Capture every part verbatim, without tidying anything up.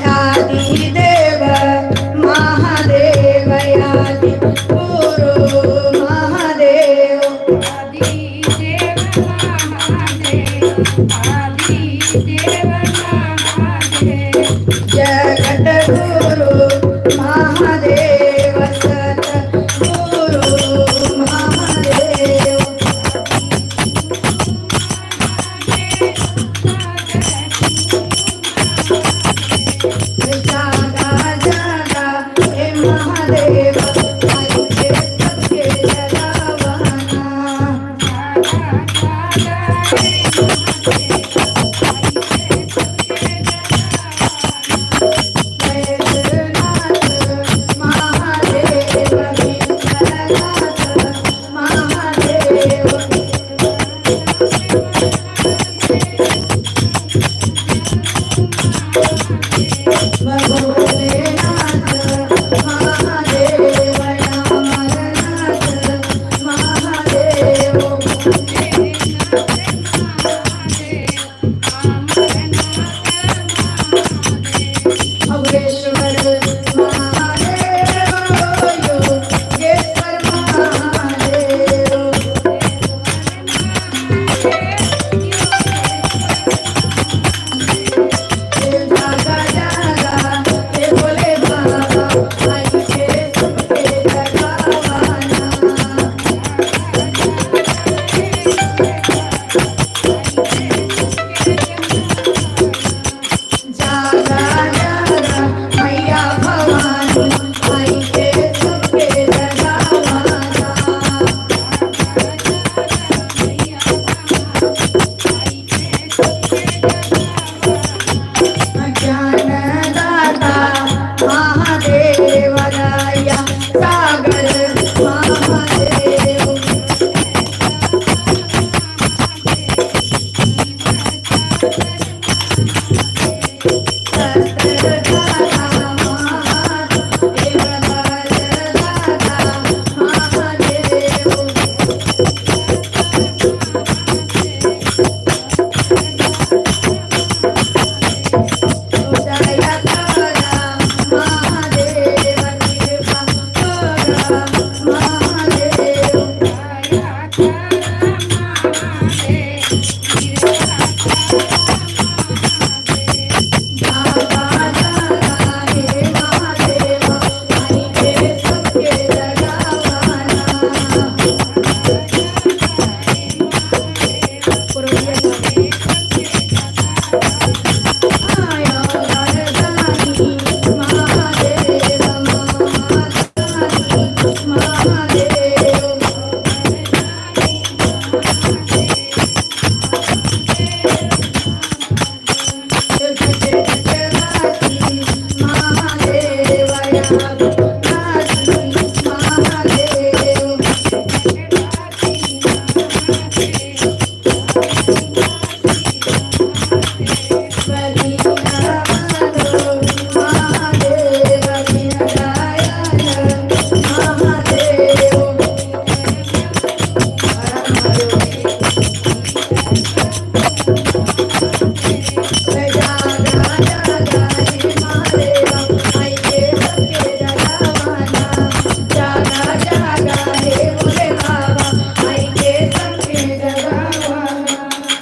आदि देव महादेव, आदि गुरु महादेव। आदि देव महादेव, आदि देव महादेव। जगत गुरु महादेव, सत गुरु महादेव। जागा जागा ए महादेव, आई के सबके जगावना। बैजनाथ महादेव, विश्वनाथ महादेव।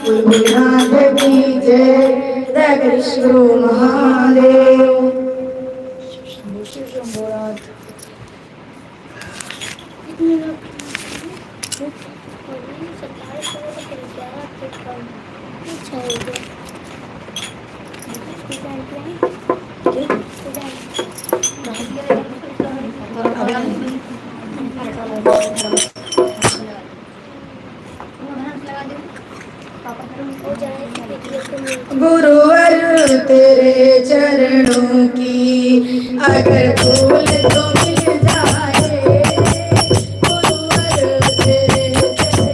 गुरुनाथ की जय, जय कृष्ण गुरु महादेव। गुरुवर तेरे चरणों की अगर धूल तो मिल जाए, गुरुवर तेरे चरणों की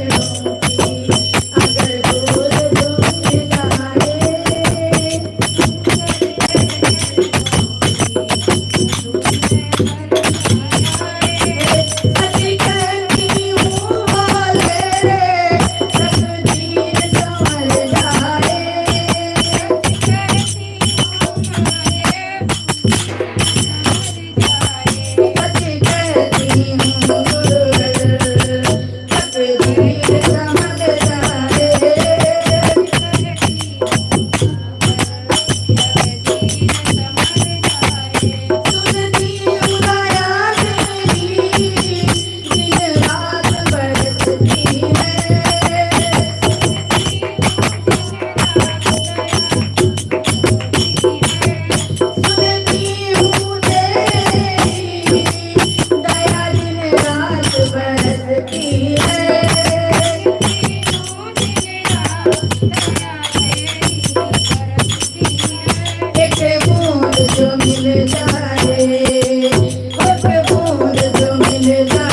अगर धूल तो मिल जाए,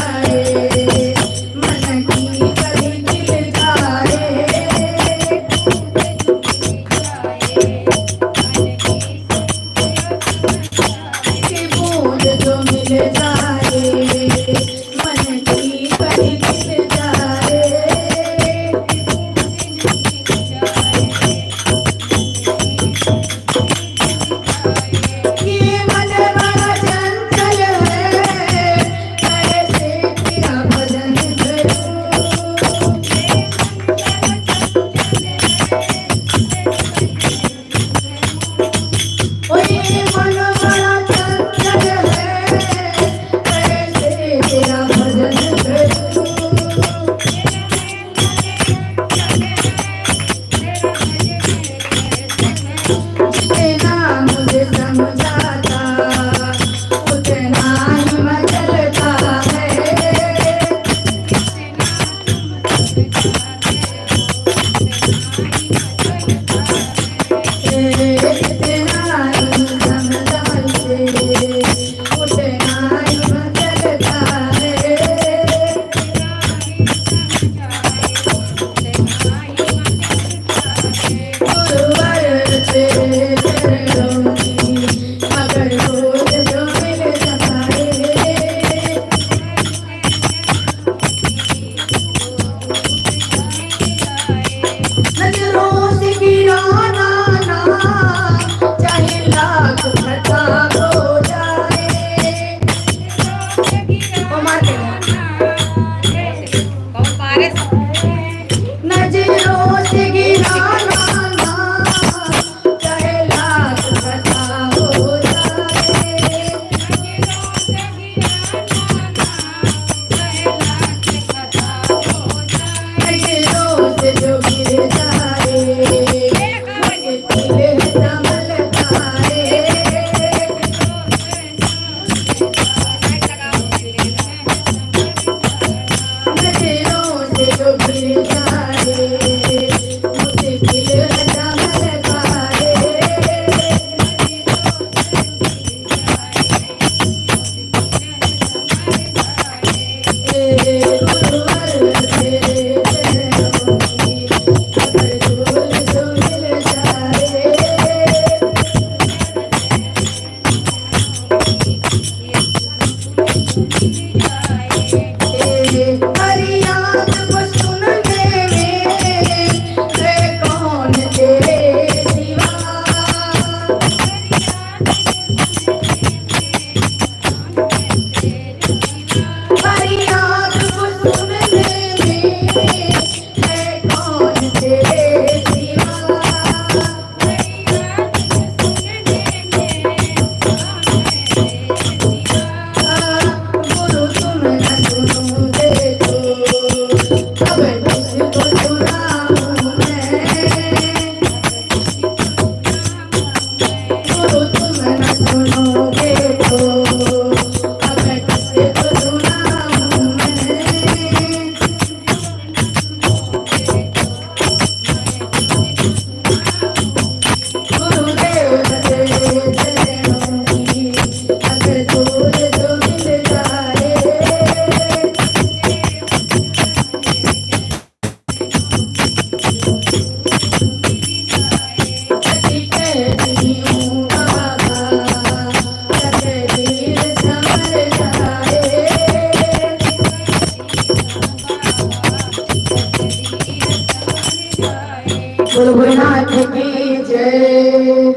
बोलो भोलेनाथ की जय।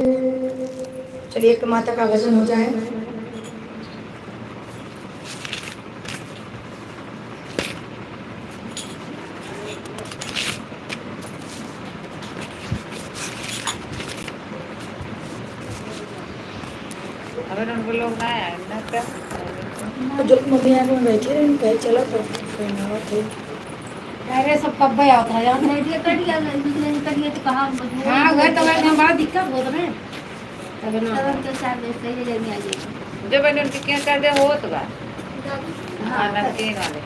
चलिए, एक माता का भजन हो जाए। अगर उनको लोग ना आए ना तो। जो मम्मी आके में बैठी रही, कहे चलो तो कोई ना हो, ठीक। अरे, सब कब्बे आवत है यार। बैठिए, कट गया, निकले, निकलिए तो कहाँ हम बचबो? हाँ, वह तो वह बड़ा दिक्कत होत रहे। तब ना। तब हम तो चार बजे पहले लेने आ जाइए। जो बने उनके क्या कर दे होत बा। हाँ, हाँ, नमकीन वाले।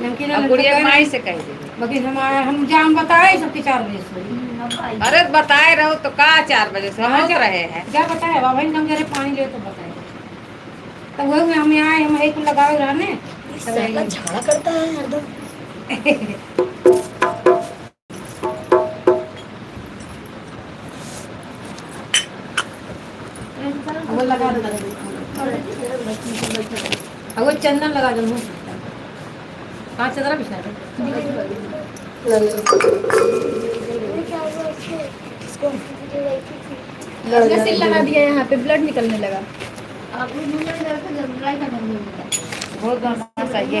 नमकीन अब वाले गुड़िया तो माई से कह दे। बाकी हम, हम जाम बताए सबके चार बजे से। हम्म, अब आई। अरे बताए रहो तो का चार बजे से हम हाँ, होत जा, रहे हैं। जा बताए, बाबा ने कम जरे पानी ले तो बताए। तब वही में हम यहाँ आए, हम एक लगावे रहने। इस तब साला यही। झाड़ा करता है हरदम। वो लगा दे। अब वो चंदन लगा दे मुँह। पाँच चदरा बिछा दे। इसने सिल लगा दिया, यहाँ पे ब्लड निकलने लगा। बहुत बदमाश है ये।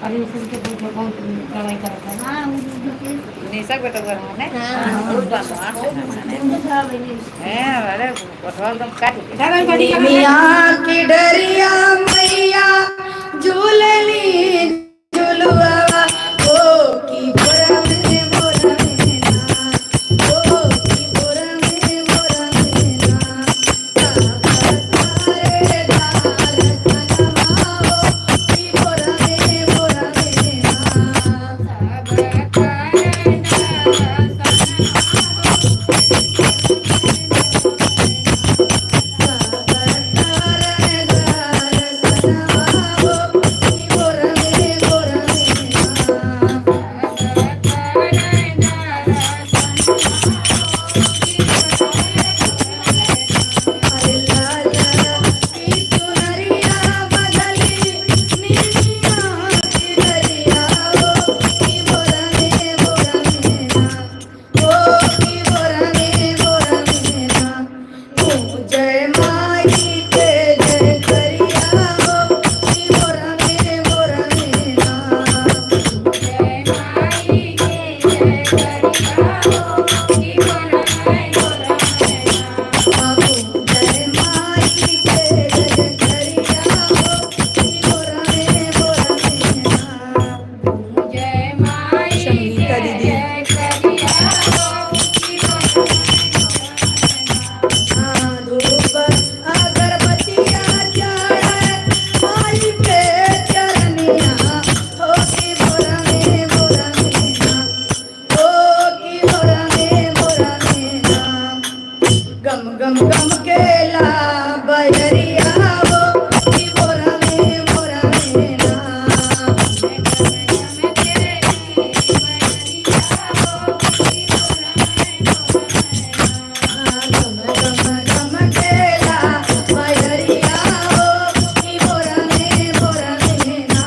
अरे, इसको तो बहुत, बहुत लड़ाई करता है। हाँ, वो जो के निशा बेटा घर है ना? हाँ। बहुत बदमाश है। हैं, अरे, पटवा एकदम काट के। मियाँ की डरिया मैया झूलली झुलुआवा, ओ की बोरा में बोरा में ना, ओ की बोरा में बोरा में ना। संगीता दीदी। गम गम गम केला बजरिया हो, कि बोरा में, बोरा में ना। गम गम गम केला बजरिया हो, कि बोरा में, बोरा में ना।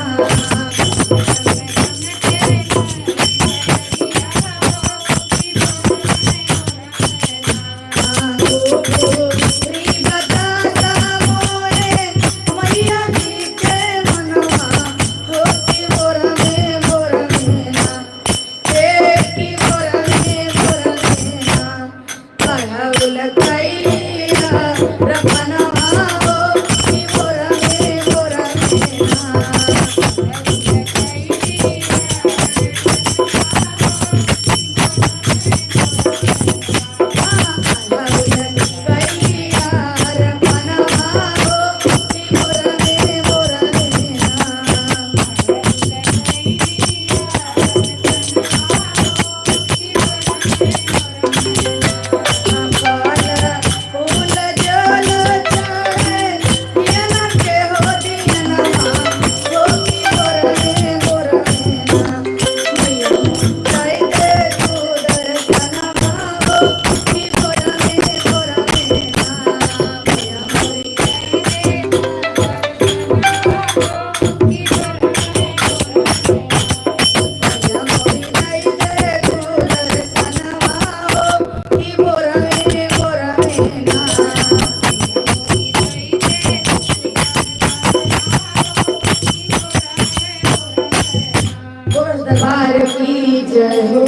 दरबार की जय हो।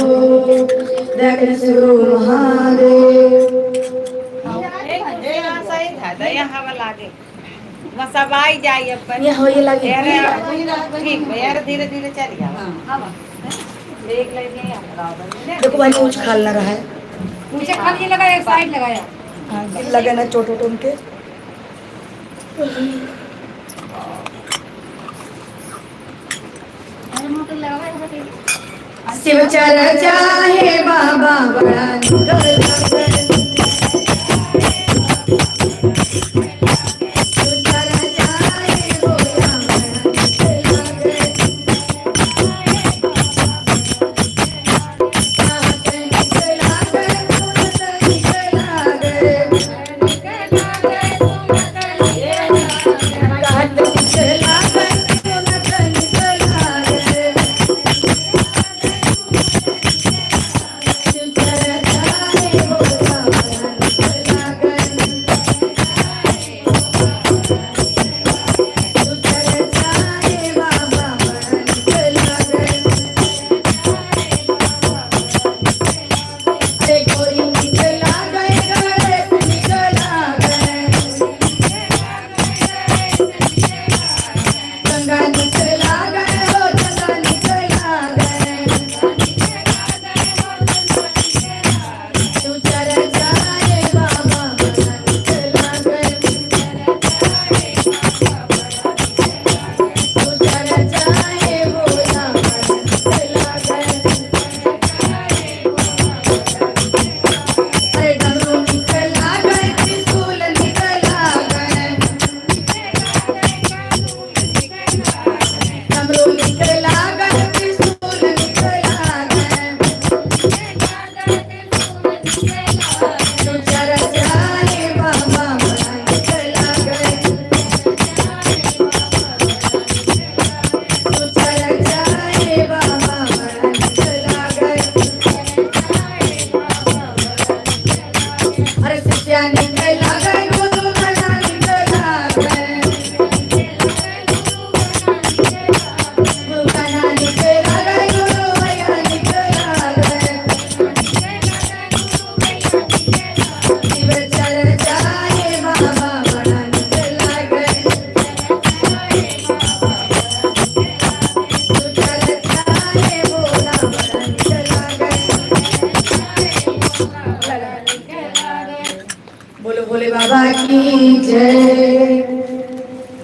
दया करें श्री गुरु महादेव। ए, ए, सही था, दया हवा लागे। बस अब आई जाई अपन। ये हो, ये लगी। अरे, ठीक बा, यार, धीरे धीरे चल जाओ। हाँ। देख लेंगे। देखो भाई, कुछ खाल ना रहा है। मुझे खाल ये लगा, एक साइड लगाया। हाँ, लगे ना चोट वोट उनके। शिव चर्चा हे बाबा बड़ा निकल। बोलो भोले बाबा की जय।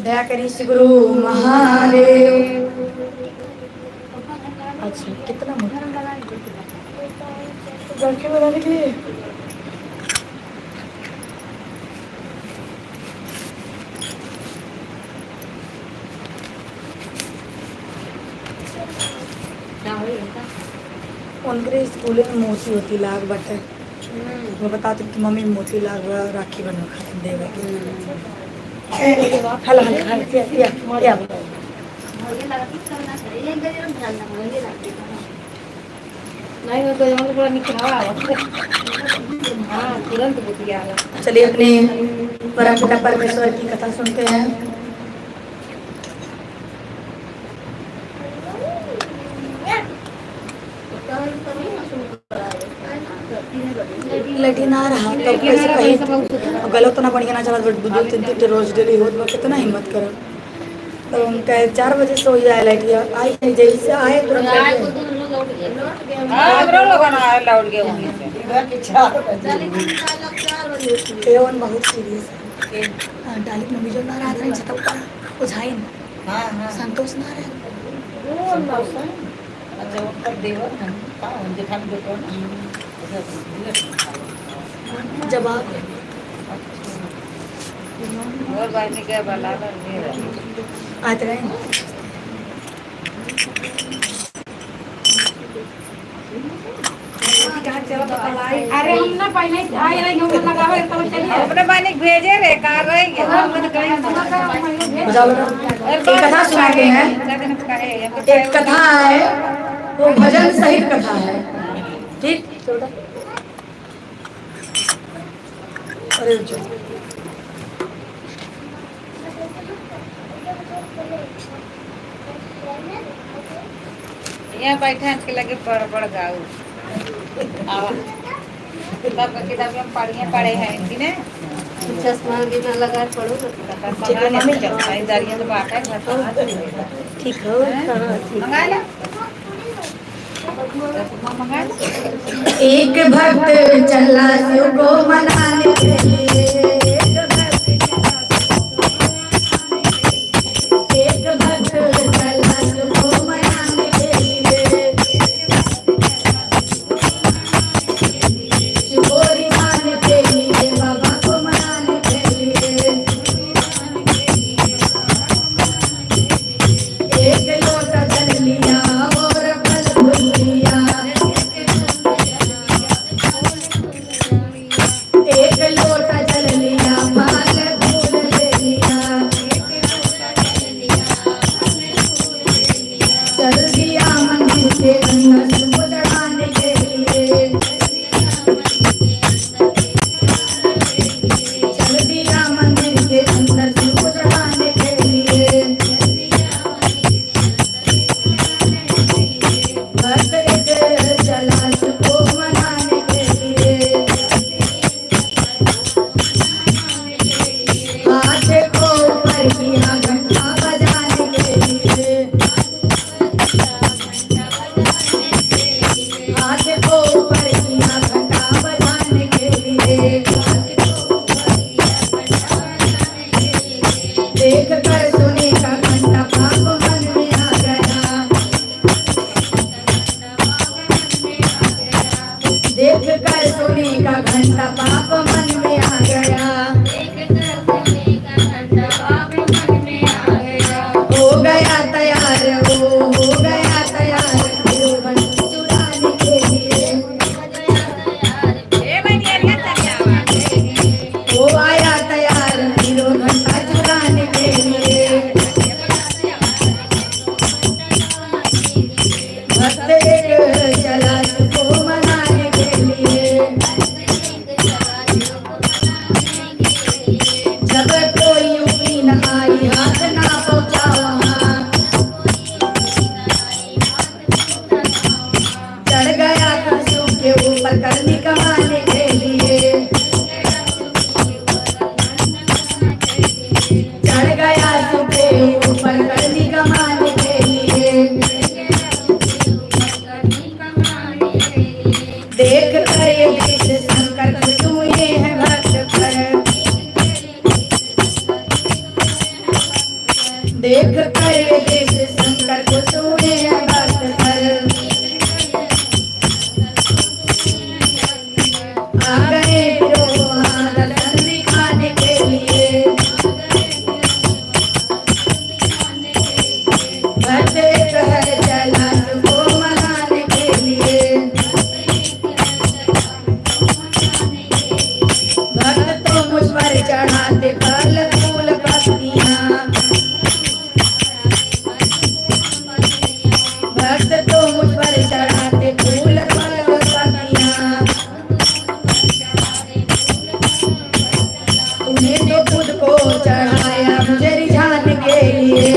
दया करी श्री गुरु महादेव। अच्छा, कितना मोटा। राखी बनाने के लिए। उनकरे स्कूले में मोती होती लाग बाटे। हम्म। वो बताते कि मम्मी मोती लाग बा, राखी बनवा खातिर देवे के। हम्म। ए, हला, हला, हला, या, या, या। नहीं, वो तो यहाँ पूरा निकला हुआ है। हाँ, तुरंत बुझ गया। चलिए, अपने परमपिता परमेश्वर की कथा सुनते हैं। लड़िन आ रहा, तब कैसे कही, गला उतना बढ़िया ना चला, दो, दो, तीन, तीन ठे रोज डेली होत बा, कितना हिम्मत करब। तो हम कहे, चार बजे से हो जाए लाइट, या आई है, जैसे आए तुरंत लाइट है। हाँ, हमरो लोगन आए लौट गए वहीं से। इधर के चार बजे। ये वन बहुत सीरियस है। हाँ, डालिक मम्मी जो ना रहा था, छत पर ओझाइन। हाँ, हाँ। संतोष ना रहे। वो संतोष है। अच्छा, उनकर देवर है। हाँ, जेठानी बेटवा ना। जवाब। और बहनी के बला ला, ले रहे। आते रहे। अरे हम ना पहले आए रहे, हम लगावे तो चलिए। अपने बहनी के भेजे रे, का रही गया? बजाओ बेटा। एक कथा सुनाते हैं। एक कथा है, वो भजन सहित कथा है। ठीक? अरे, रुक जाओ। यहाँ बैठे हैं, इनके लगे बड़ बड़ गाऊ। आवा। तब का किताब हम पढ़िए, पढ़े हैं इनकी ने। चश्मा भी ना लगा पढ़ो ना। तब ठीक है, मम्मी। चश्मा, ये दरिया तो बात है, घर पर। ठीक हो? हाँ, ठीक। मंगा ले। एक भक्त चला शिव को मनाने के लिए, एक भक्त चला शिव को मनाने के लिए, शिवोरी मान के लिए, बाबा को मनाने के लिए। एक लोटा जल लिया और फल फूल लिया। एक लोटा जल लिया, फल फूल ले लिया। चल दिया मंदिर के अंदर शिव को चढ़ाने के लिए। चल दिया मंदिर के अंदर शिव को चढ़ाने के लिए। भक्त एक चला शिव को मनाने के लिए। हाथ को ऊपर किया घंटा बजाने के लिए। हाथ को ऊपर किया घंटा बजाने के लिए। देख कर सोने का घंटा पाप मन में आ गया। देख कर सोने का घंटा पाप मन में आ गया। हो गया तैयार वो, हो गया तैयार वो घंटा चुराने के लिए। वो आया तैयार हीरो घंटा चुराने के लिए। भक्त एक चला शिव को मनाने के लिए। जब कोई यूपी न आई, हाथ ना पहुंचा वहाँ। चढ़ गया शिव के ऊपर करनी कमाने के लिए। चढ़ गया शिव के ऊपर करनी कमाने के लिए। देख कर ये दृश्य शंकर खुश हुए हैं भक्त पर। देख कर ये दृश्य शंकर खुश हुए हैं भक्त पर। आ गए फिर वहाँ दर्शन दिखाने के लिए। भक्त एक है चला शिव को मनाने के लिए। भक्त तो मुझ पर चढ़ाते फल फूल पत्तियाँ। भक्त तो मुझ पर चढ़ाते फूल फल पत्तियाँ। तूने तो खुद को चढ़ाया मुझे रिझाने के लिए।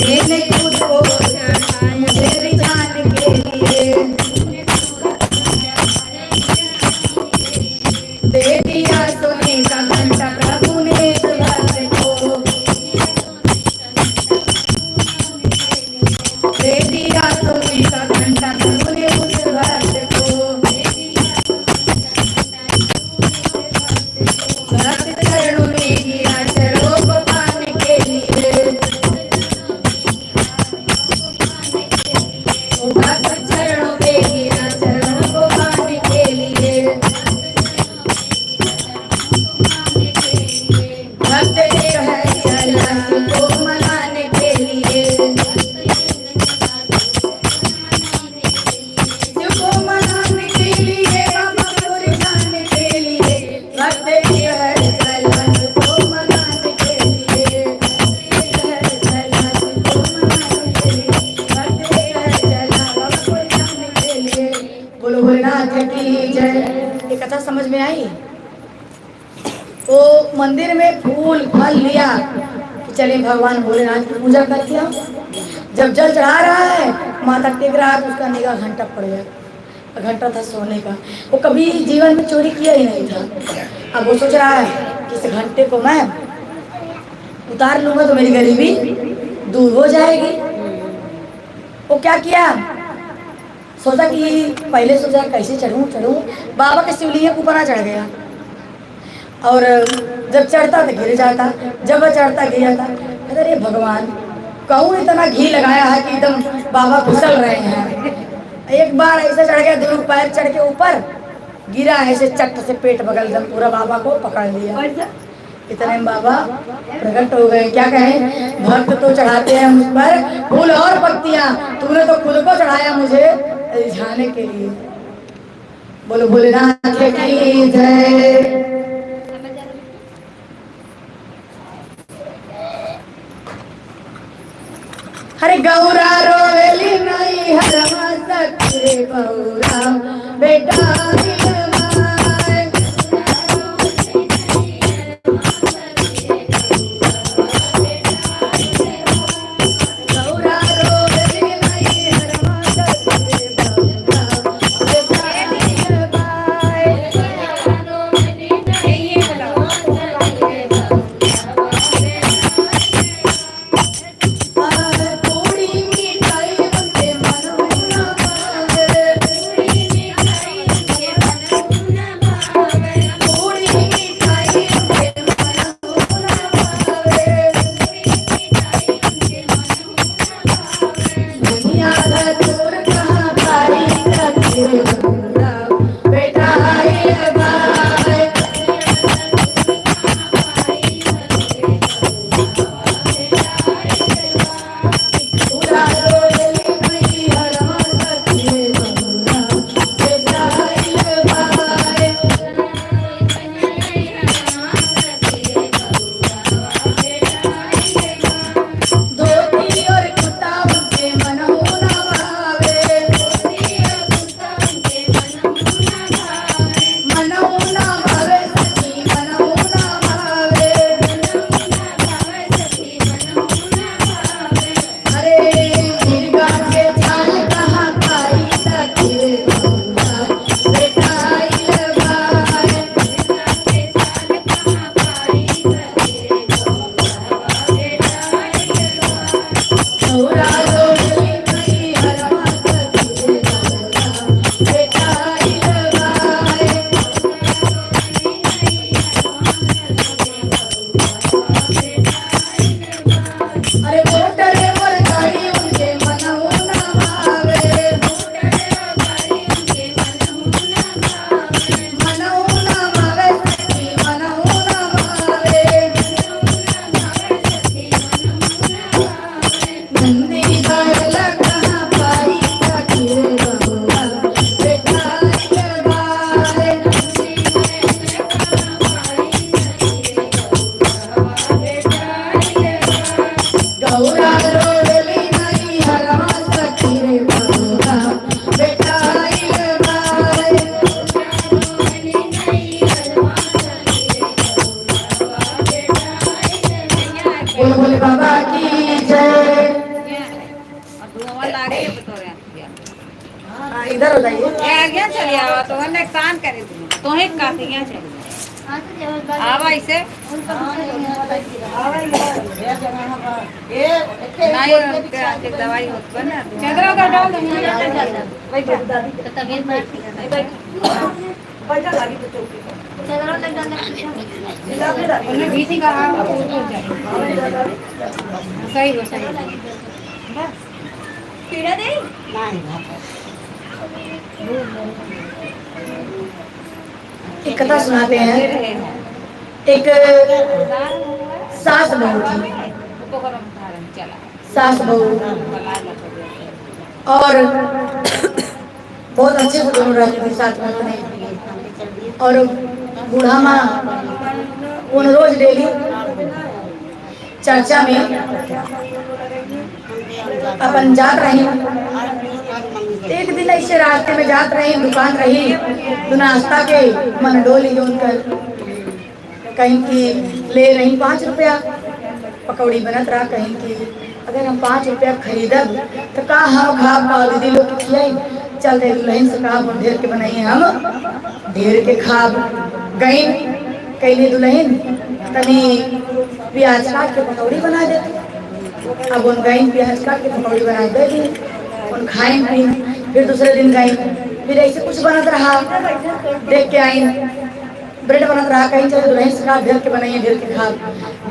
मैंने खुद को चढ़ाया मुझे रिझाने के लिए। बोलो भोलेनाथ की जय। ये कथा समझ में आई? वो मंदिर में फूल फल लिया कि चले भगवान भोलेनाथ की पूजा करके आओ। जब जल चढ़ा रहा है, माथा टेक रहा है, तो उसका निगाह घंटा पड़ गया। घंटा था सोने का, वो कभी जीवन में चोरी किया ही नहीं था। अब वो सोच रहा है कि इस घंटे को मैं उतार लूंगा तो मेरी गरीबी दूर हो जाएगी। वो क्या किया, सोचा कि पहले सोचा कैसे चढ़ूं चढ़ूं, बाबा के शिवलिंग के ऊपर ना चढ़ गया। और जब चढ़ता तो गिर जाता, जब चढ़ता गिर जाता। अरे भगवान, कहूँ इतना घी लगाया है कि एकदम बाबा फिसल रहे हैं। एक बार ऐसे चढ़ गया, दोनों पैर चढ़ के ऊपर गिरा, ऐसे चट से पेट बगल एकदम पूरा बाबा को पकड़ लिया। इतने में बाबा प्रकट हो गए। क्या कहे, भक्त तो चढ़ाते हैं मुझ पर फूल और पत्तियां, तूने तो खुद को चढ़ाया मुझे रिझाने के लिए। बोलो भोलेनाथ की जय। अरे गौरा रोवेली नैहरवा सखी रे बहुरा बेटा मिलवाए। बोलो भोले बाबा की जय। हाँ, इधर हो जाइए। ये आगे चली आवा, तो हमने कान करे थे। तो ही काफी यहाँ चली आवा। आवा इसे। नहीं, उनके आके दवाई होत बा ना। चदरा का डाल दो। तो तबीयत नहीं ठीक है। पीछे का, हाँ, वो तो जाए। सही हो, सही हो। पीड़ा दे? एक कथा सुनाते हैं। एक सास बहू थी। सास बहू और बहुत अच्छे से दोनों रहती थी साथ में अपने। और बूढ़ा माँ उन रोज डेली चर्चा में अपन जात रही। एक दिन ऐसे रास्ते में जात रही, दुकान रही, तो नाश्ता के मन डोली उनकर, कहीं कि ले रही पाँच रुपया, पकौड़ी बनत रहा, कहीं कि अगर हम पाँच रुपया खरीदब तो का हम खाब, का दीदी लोग के खियाई? चल दे दुल्हन से कहा, हम ढेर के बनाइए, हम ढेर के खाब। गई कहली, दुल्हन तनी प्याज काट के पकौड़ी बना दे। अब उन गई प्याज काट के पकौड़ी बना दे दी, उन खाइन पीन। फिर दूसरे दिन गई, फिर ऐसे कुछ बनत रहा, देख के आई ब्रेड बनत रहा, कहीं चलो दुल्हन से कहा ढेर के बनाइए, ढेर के खाब।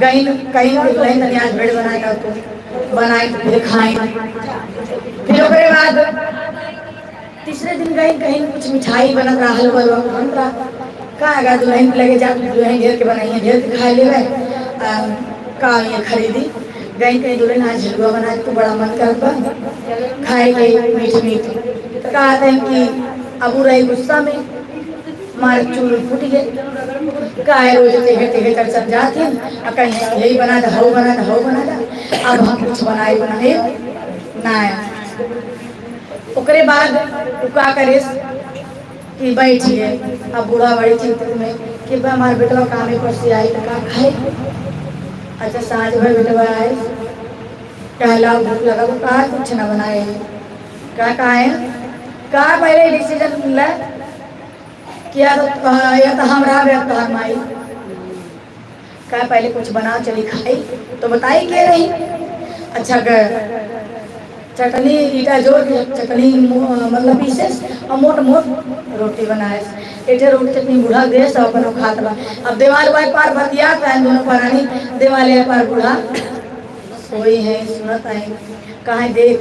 गई कहीं कि दुल्हन तनी आज ब्रेड बनाए ना, तो बनाए तो फिर खाए। फिर ओकरे बाद तीसरे दिन गई, कहीं कुछ मिठाई बनत रहा, हलवा उलवा बनत रहा। का अगर दुल्हन के लगे जा, दुल्हन ढेर के बनाइए, ढेर के खाए लेवे, आ, का ये खरीदी। गई कहीं दुल्हन आज हलवा बनाए तो बड़ा मन करत बा खाए के मीठ मीठ। तो कहते हैं कि अब उ रही गुस्सा में, मारे चूल फूट गए। काहे रोज तेहे तेहे चल चल जात हैं, आ कहीं यही बना दे, हऊ बना दे, हऊ बना दे। अब हम कुछ बनाए बनाए ना आया। ओकरे बाद उ का करेस कि बैठ गए। अब बूढ़ा बड़ी चिंतित में कि बा हमार बेटवा कामे पर से आई तो का खाए। अच्छा, साँझ भर बेटवा आए, कहला भूख लगा, वो कहा कुछ ना बनाए। का कहा है? का पहले डिसीजन मिला कि या तो, या तो हम रहा, या तोहार माई। का पहले कुछ बनाओ, चली खाई, तो बताई के रही। अच्छा, ग-, चटनी, ईटा जोर के चटनी मो-, मतलब पीसेस और मोट मोट रोटी बनाएस। एक ठे रोटी चटनी बूढ़ा देस और अपन खात बा। अब देवाल वाले पार बतियात हैं दोनों परानी, देवाल वाले पार बूढ़ा सोई है, सुनत है। कहा देख,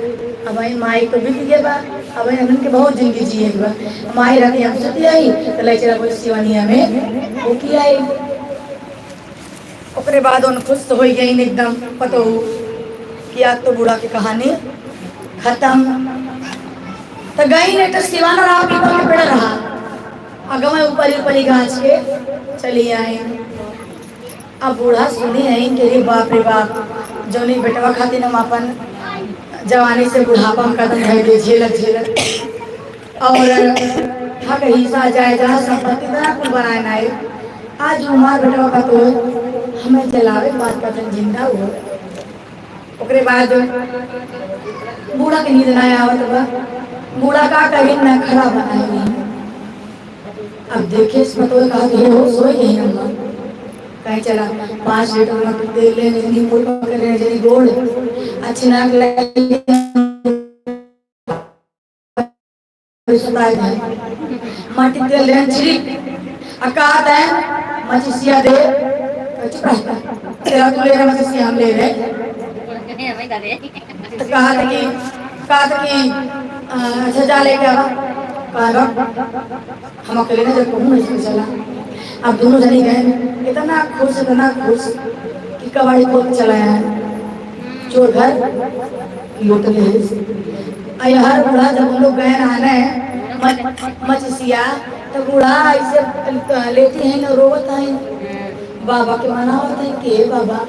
अब माई तो बीत गए बा, अब हमन के बहुत जिंदगी जिए के बा। माई रहती हम सुती आई, तो ले चला कोई सिवनिया में भूखी आई। ओकरे बाद उन खुश हो गई एकदम पतोहू कि आज तो बूढ़ा की कहानी खत्म। तो गई ने तो सिवाना रहा, पीपल के पेड़ रहा, अगवा ऊपरी ऊपरी गाछ के चली आई। अब बूढ़ा सुनी है कि रे बाप रे बाप, जौनी बेटवा खातिर हम अपन जवानी से बुढ़ापा में कदम धइले झेलत झेलत, और हक हिस्सा जायदाद संपत्ति इतना कुल बनाए नाई। आज हमार बेटवा का तो हमें जलावे पास का दिन जिंदा हो। ओकरे बाद बूढ़ा के नींद ना आवत बा। बूढ़ा का करी, नखरा बनाए नहीं। अब देखे इस पतोह कहा कि हो सोई गई अम्मा। कहे चला पाँच लीटर में तेल ले, जनी मुड़ पकड़ रहे, जनी गोड़ अच्छी नाक लगे। सुताए भाई, माटी तेल देन छिड़क, आ कहा तैं मचिसिया दे, तो चुप रह। तेरा तू ले रहा मचिसिया, हम ले रहे। तो कहा था कि, कहा था कि, अ, अच्छा जा लेके आवा। कहा बा, हम अकेले ना जब कहूँ नहीं चला। अब दोनों जनी गए, इतना खुश, इतना खुश कि कबाड़ी खोल के चला आया। चोर घर लूट ले। आ यार बूढ़ा जब हम लोग गए रहने मच-, मचिसिया, तो बूढ़ा ऐसे लेती है ना, रोवत है, बाबा के मनावत है कि हे बाबा,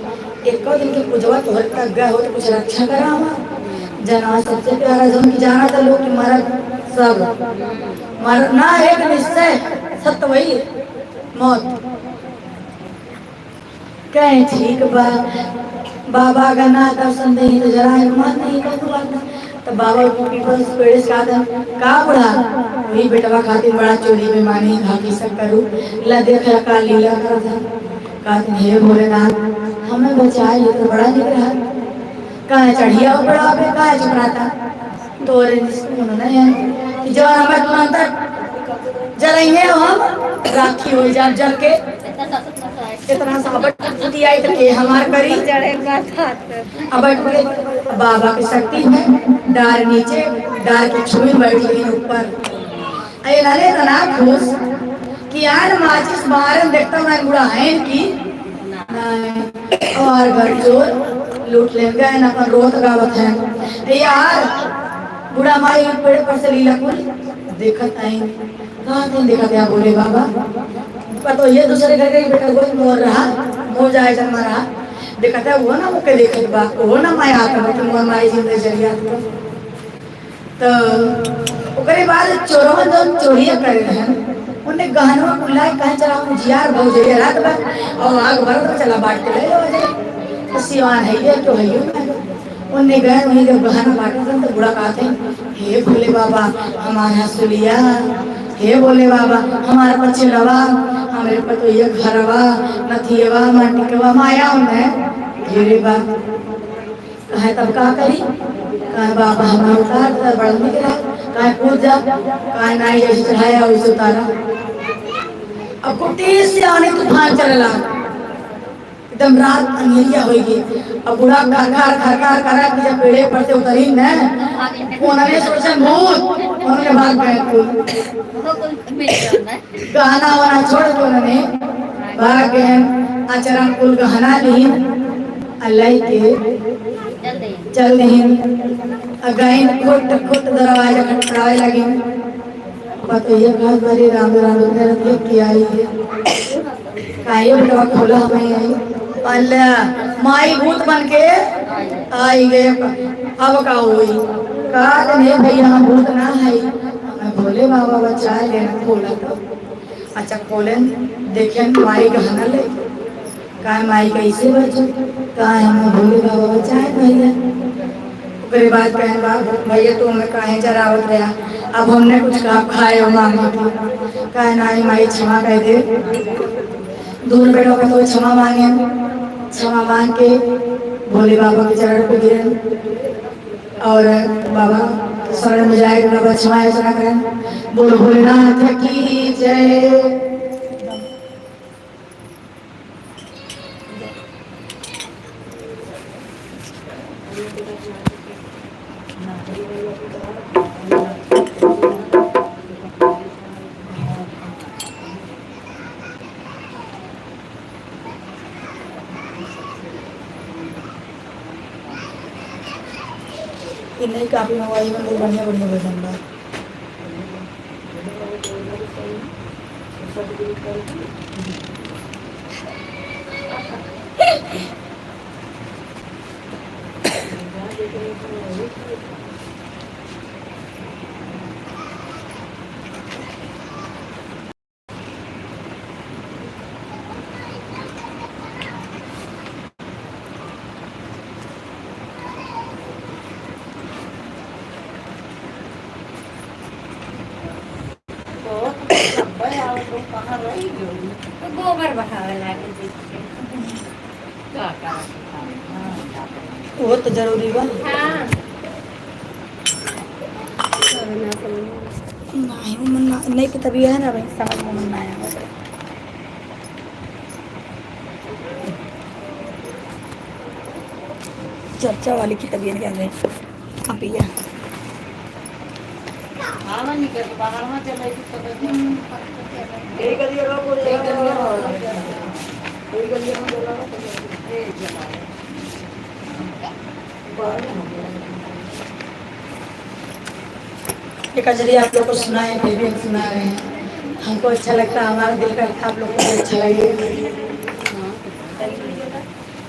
एक दिन के पूजवा तोहर तक गए हो तो कुछ रक्षा करा हमार। जना सबसे प्यारा जौन की जाना था लोग कि मरद सब, मर ना एक निश्चय सत्य वही मौत। कहे ठीक बा, बाबा अगर ना दर्शन दे तो जरा हिम्मत नहीं कर पाता। तो बाबा पीपल से पेड़ से कहा था, का बूढ़ा, वही बेटवा खातिर बड़ा चोरी बेमानी घाकी सब करू, ला देख ला का लीला करत है। कहते हे भोलेनाथ, हमें बचाए ये तो बड़ा निक रहा। कहे चढ़िया ऊपर आवे, कहे चुपराता। तोरे निस्कुन नहीं है कि जब हमें तुरंत जलेंगे हम, राखी हो जाए जल के। इतना सा बट फूटी आई तो के हमार करी। अब बैठ के बाबा की शक्ति है, डार नीचे, डार के छुई बैठ गई ऊपर। अरे लाले इतना खुश कि यार माचिस बारन देखता मैं बूढ़ा है कि नहीं। और घर चोर लूट ले गए न अपन रोत गावत है। ए यार, बूढ़ा माई पेड़ पर से लीला कुल देखत आई। कहाँ थे देखत है बोले बाबा, पतो ये दूसरे घर के बेटा कोई मोर रहा, मोर जाए जन्मा रहा। देखत है वो ना ओके देखत बा, वो ना माया आता बा कि मोर माई जिंदे जरिया। तो ओकरे बाद चोरवन जौन चोरिया करे रहन, उन्हें गहनवा कुल्ला कहे चला उजियार भौजैया रात भर और आग बरत चला बांट के ले लो जे। तो सिवान है ये तो है ये। उन्हें गए, उन्हें जब गहना बांटे रहन तो बूढ़ा कहते हैं, "हे भोले बाबा, हमारा सुलिया, हे भोले बाबा, हमारा पछिलवा, हमरे पतोहिया घरवा, नथियवा, माटिकवा, माया उन्हें घेरे बा।" कहे तब का करी? कहे बाबा हमार उतार दे, बड़ निक रहे। कहे कूद जा, कहे नाहीं, जैसे चढ़ाया वैसे उतारा। अब कुटी से आने तूफान चलला, एकदम रात अंधेरिया होई गई। अब बूढ़ा खरखर खरखर करा कि जब पेड़े पर से उतरी न, उन्होंने सोचन भूत, उन्होंने भाग गए कुल। गहना वहना छोड़ के उन्होंने भाग गए। अचरन कुल गहना लिहिन, आ लइके चल दिहिन। आ गइन खुट खुट दरवाजा खटखटावे लगिन। पतोहिया कहत बारी, "राम राम, इतने रतिया की आई है? काहे बेटवा खोला हमें आई?" अल्लाह, माई भूत बन के आई गए। अब का होई? का जने भैया, हम भूत ना है, हमें भोले बाबा बचाए लेना, खोला तो। अच्छा, खोलेन, देखेन माई गहना ले। कहे, "माई, कैसे बचो?" कहे, "हम भोले बाबा बचाए भैया।" ओकरे बाद कहे, "बाप, भैया, तू हमें काहे चरावत रहा? अब हमने कुछ कहा खाए हो मांगे।" कहे, "नाहीं माई, क्षमा कर दे।" दूर बैठो के तो क्षमा मांगे, क्षमा मांग के भोले बाबा के चरण पे गिरन। और बाबा शरण में जाए, बाबा क्षमा याचना करें। बोल भोलेनाथ की जय। ये नई कॉपी मंगवाई, में बहुत बढ़िया बढ़िया भजन बा। तो गोबर बहावे लागे जैसे। वो तो जरूरी बा। हाँ। नहीं, वो मन ना, नहीं तो तभी है ना भाई, समझ में मन ना आया। चर्चा वाली की तबीयत क्या है? हाँ भैया। ये कजरी आप लोग को सुनाए, फिर भी हम सुना रहे हैं। हमको अच्छा लगता है, हमारा दिल करता है आप लोग को भी अच्छा लगे।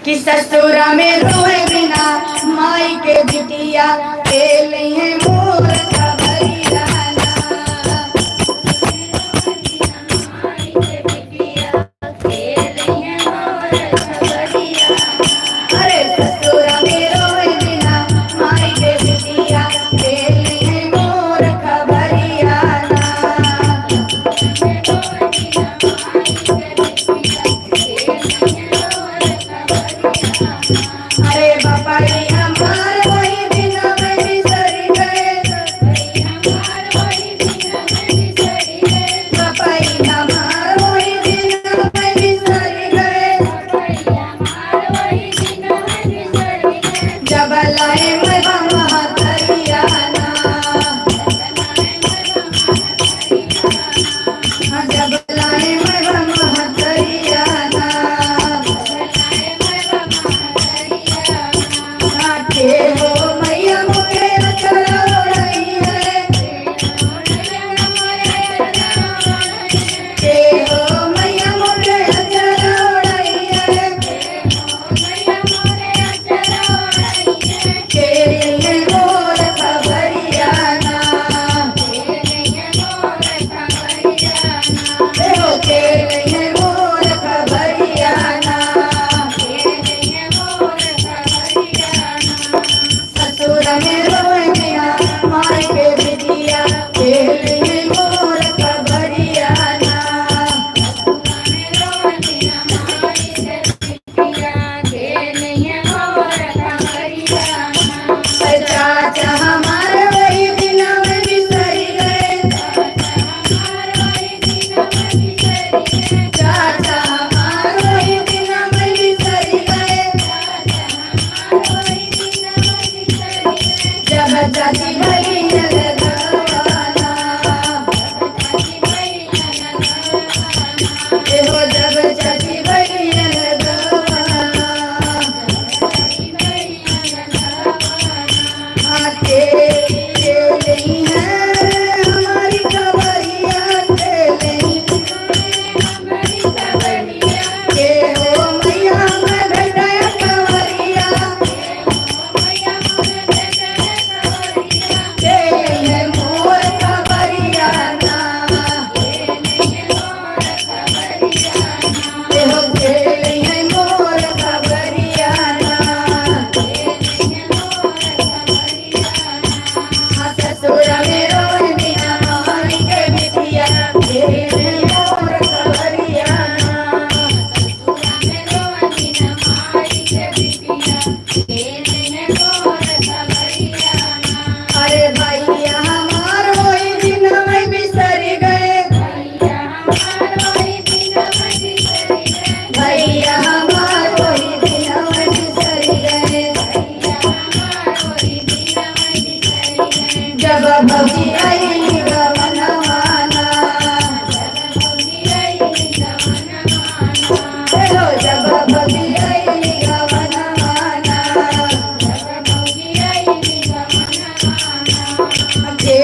कि ससुरा में रोए बिना माई के बिटिया, के लिए मोर खबरिया ना। अरे ससुरा में रोए बिना माई के बिटिया, के लिए मोर खबरिया ना। अरे बापा रे हमार वही दिन में बिसर गए। ससुर में रोए बिना माई के बिटिया, खेले मोर खबरिया ना। चाचा हमार वही दिनवा बिसरि गए। चाचा हमार वही दिनवा बिसरि गए। जब चाची भइल गवाना। एहो जब चाची भइल गवाना। आके ले ली है हमारी खबरिया, ले ली। के हो मैया मैं भेटाया खबरिया। के है मोर खबरिया ना। के हो के है मोर खबरिया ना। ससुर में रोए बिना माई के बिटिया, के है मोर खबरिया ना। अरे भैया हमार वही दिनवा बिसरि गए। भैया हमार वही दिनवा बिसरि गए। जब भौजी आइली गवनवा ना। ए हो जब भौजी आइली गवनवा ना। के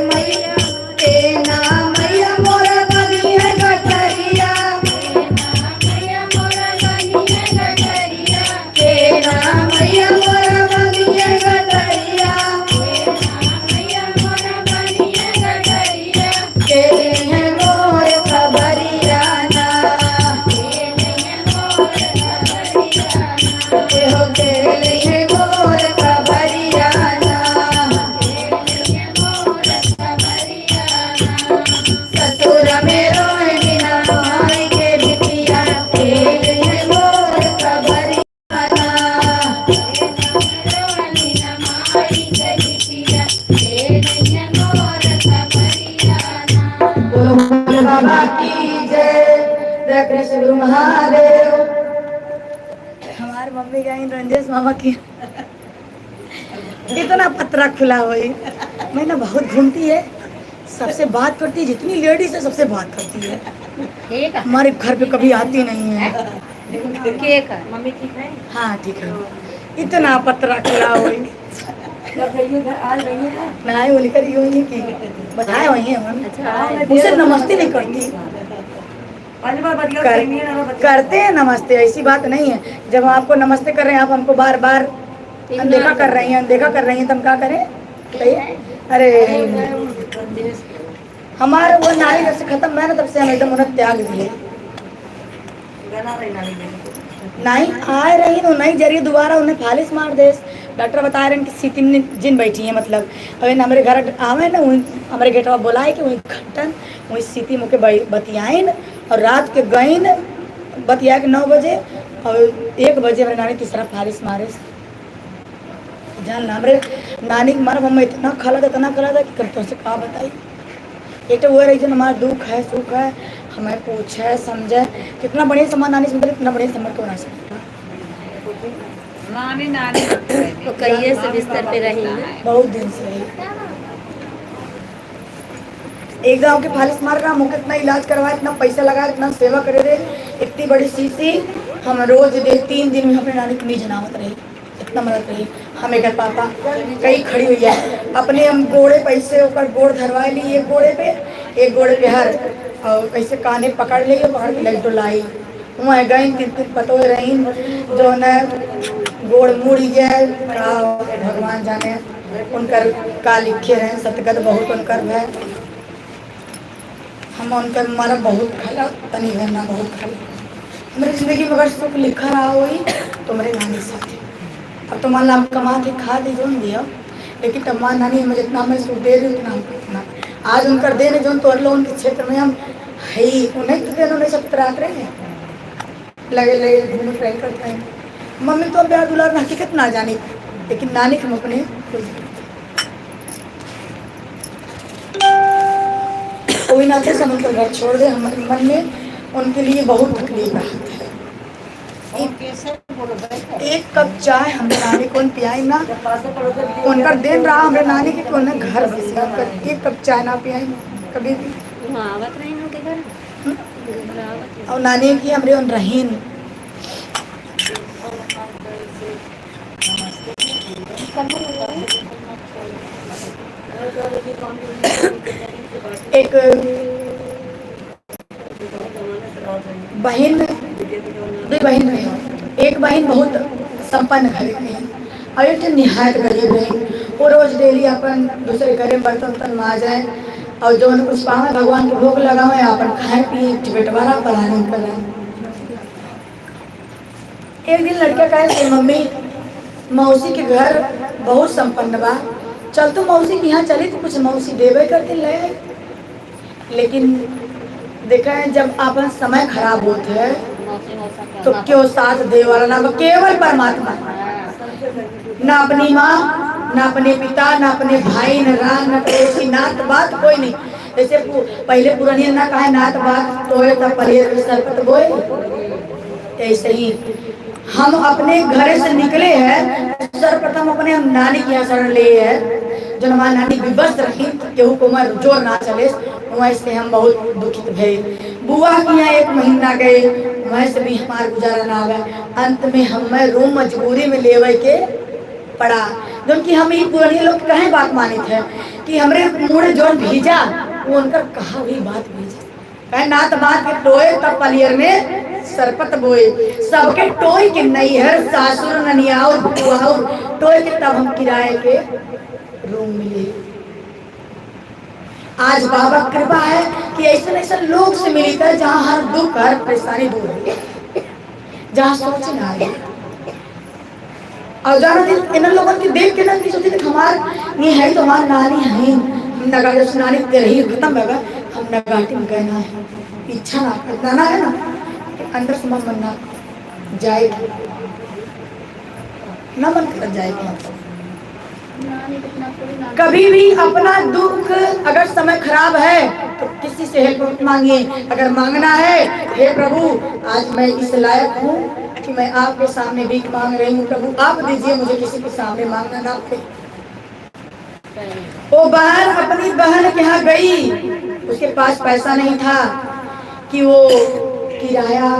मैया, के ना मैया मोर बनी है गठरिया। के ना मैया मोर बनी है गठरिया। के है मोर खबरिया ना। के हो के है मोर खबरिया ना। ससुर में रोए बिना माई के बिटिया, के है मोर खबरिया। बोलो भोले बाबा की जय, जय कृष्ण गुरु महादेव। हमार मम्मी गई रंजेश मामा की। इतना पतरा खुला होई, मैं ना बहुत घूमती है, सबसे बात करती है, जितनी लेडीज है सबसे बात करती है। ठीक है। हमारे घर पे कभी आती नहीं है। के का? मम्मी ठीक है? हाँ, ठीक है। इतना पतरा खुला होई। जब जाइए घर, आज जाइए ना। नहीं, उनकर यूं ही की बताए हुई है हम। अच्छा। उसे नमस्ते नहीं करती। पहली बार बतिया कर, करनी है ना, बतिया। करते हैं नमस्ते, ऐसी बात नहीं है। जब हम आपको नमस्ते कर रहे हैं, आप हमको बार बार अनदेखा कर रही हैं, अनदेखा कर रही हैं, तो हम क्या करें? बताइए। अरे, हमारे वो नारी जब से खत्म भय ना, तब से हम एकदम उन्हें त्याग दिए। नहीं आए रही तो नहीं जरिए, दोबारा उन्हें फालिस मार देस। डॉक्टर बता रहे हैं कि सीती में जिन बैठी है, मतलब, अब इन हमारे घर आवे ना, वहीं हमारे गेटवा बुलाए कि वहीं घंटन, वहीं सीती मुके बै-, बतियाइन और रात के गइन बतिया के नौ बजे और एक बजे हमारे नानी तीसरा फालिस मारे। जान ना, हमरे नानी के मारब हम इतना खलत, इतना खलत है कि कब तुमसे का बताई। एक तो वो रही जो हमारा दुख है, सुख है, हमें पूछे, समझे, कितना बढ़िया से हमार नानी समझे, इतना बढ़िया से हमरे को ना समझे। नानी, नानी। तो कहिए से बिस्तर पे रही। बहुत दिन से रही। एक गाँव के फालिस मार रहा, मुके इतना इलाज करवाए, इतना पैसा लगाए, इतना सेवा करे रहे, इतनी बड़ी सीसी हम रोज दे, तीन दिन में अपने नानी को नहीं जनावत रही। इतना मदद करी। हम एकर पापा कई खड़ी हुई है, अपने हम गोड़े पे ऐसे ओकर गोड़ धरवा ली, एक गोड़े पे, एक गोड़े पे हर, और ऐसे कान्हे पकड़ ली, पकड़ के लग डोलाई। वहाँ गई तीन तीन पतोह रही, जो न गोड़ मुड़ गया, का भगवान जाने उनकर का लिखे रहे, सतगत बहुत उनकर है। हम उनकर मरब बहुत खाला, तनी भर ना बहुत खाला। हमरे जिंदगी में अगर सुख लिखा रहा होई, तो हमरे नानी साथे। अब तो मान ला, हम कमा के खा दे, जोन दिया, लेकिन तब मान नानी हमें जितना हमें सुख दे रही, उतना हम, उतना। आज उनकर देन है, जोन तोड़ लो उनके क्षेत्र में हम है, उन्हें तो देन, उन्हें सब तरात रहे हैं। लगे, लगे घूम ट्राई करते हैं। मम्मी तो अब प्यार दुलार में हकीकत ना जानी, लेकिन नानी के हम अपने कोई नाते से हम उनका घर छोड़ दे, हमारे मन में उनके लिए बहुत तकलीफ रहत है। एक, एक कप चाय हम नानी को पियाई ना, उनका देन रहा हमरे नानी के, कि उन्हें घर भेज दिया, पर एक कप चाय ना पियाई कभी भी। हाँ, आवत रही ना, देखा ना। हम्म? और नानी की हमरे उन रहीन। एक बहिन, दुई बहिन रहे। एक बहिन बहुत संपन्न घर के रहे और एक ठे निहायत गरीब रहे। वो रोज डेली अपन दूसरे घरे बर्तन उर्तन माजे और जौन कुछ पावे भगवान के भोग लगावे, अपन खाए पिए, एक ठे बेटवारा पलानी करे। एक दिन लड़का कहे कि मम्मी, मौसी के घर बहुत संपन्न बा, चल तो मौसी के यहाँ चली, तो कुछ मौसी देवे करके ले आई। लेकिन देखा है, जब अपन समय खराब होत है, तो क्यों साथ दे वाला ना, केवल परमात्मा। ना अपनी माँ, ना अपने पिता, ना अपने भाई, ना रान, ना पड़ोसी, नात बात कोई नहीं। जैसे पु-, पहले पुरानिया ना कहे, नात बात तोय तब पलियर में सरपत बोए। ऐसे ही हम अपने घरे से निकले हैं, सर्वप्रथम अपने हम नानी के यहाँ शरण लिए हैं। जो हमार नानी विवश रही, केहू को हमार जोर ना चले, वैसे हम बहुत दुखित भए। बुआ के यहाँ एक महीना गए, वैसे भी हमार गुजारा ना हुआ। अंत में हमें रूम मजबूरी में लेवे के पड़ा। जौन कि हम ही पुराने लोग कहे बात मानित है कि हमरे मुड़े जौन भीजा, वो उनकर कहा हुई बात भीजा। कहे, नात बात के टोए तब पलियर में सरपत बोए। सबके टोए के नैहर, सासुर, ननियाउर, फुआउर, टोए के तब हम किराए के रूम मिले। आज बाबा कृपा है कि ऐसे ऐसे लोग से मिली था, जहाँ हर दुख, हर परेशानी दूर हो, जहाँ सोच ना आए। और जाना दिन इन लोगन के देख के ना कि सोचे कि हमार, ये है तो हमार नानी है, हम नगाड़े से नानी के रही खत्म होगा, हम नगाटी में गए ना है, इच्छा ना, इतना ना है ना, कि अंदर से मन, मन ना जाए, ना मन कर जाए। कभी भी अपना दुख, अगर समय खराब है तो किसी से हेल्प मत मांगिए। अगर मांगना है, हे प्रभु, आज मैं इस लायक हूँ कि मैं आपके सामने भीख मांग रही हूँ, प्रभु आप दीजिए, मुझे किसी के सामने मांगना ना पड़े। वो बहन अपनी बहन के यहाँ गई, उसके पास पैसा नहीं था कि वो किराया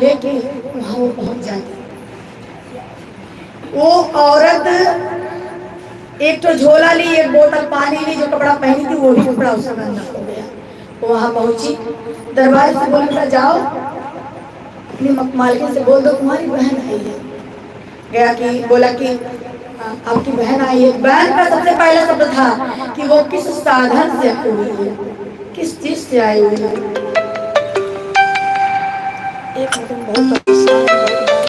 लेके वहाँ वो पहुँच जाती। वो औरत एक ठो झोला ली, एक बोतल पानी ली, जो कपड़ा पहनी थी वो भी कपड़ा उसका गंदा हो गया। वो वहाँ पहुँची, दरबार से बोली, "बेटा जाओ, अपनी म-, मालकिन से बोल दो तुम्हारी बहन आई है।" गया कि बोला कि, "आ, आपकी बहन आई है।" बहन का सबसे पहला शब्द था कि वो किस साधन से आई हुई है, किस चीज से आई हुई है। एक मिनट, बहुत परेशान हूँ।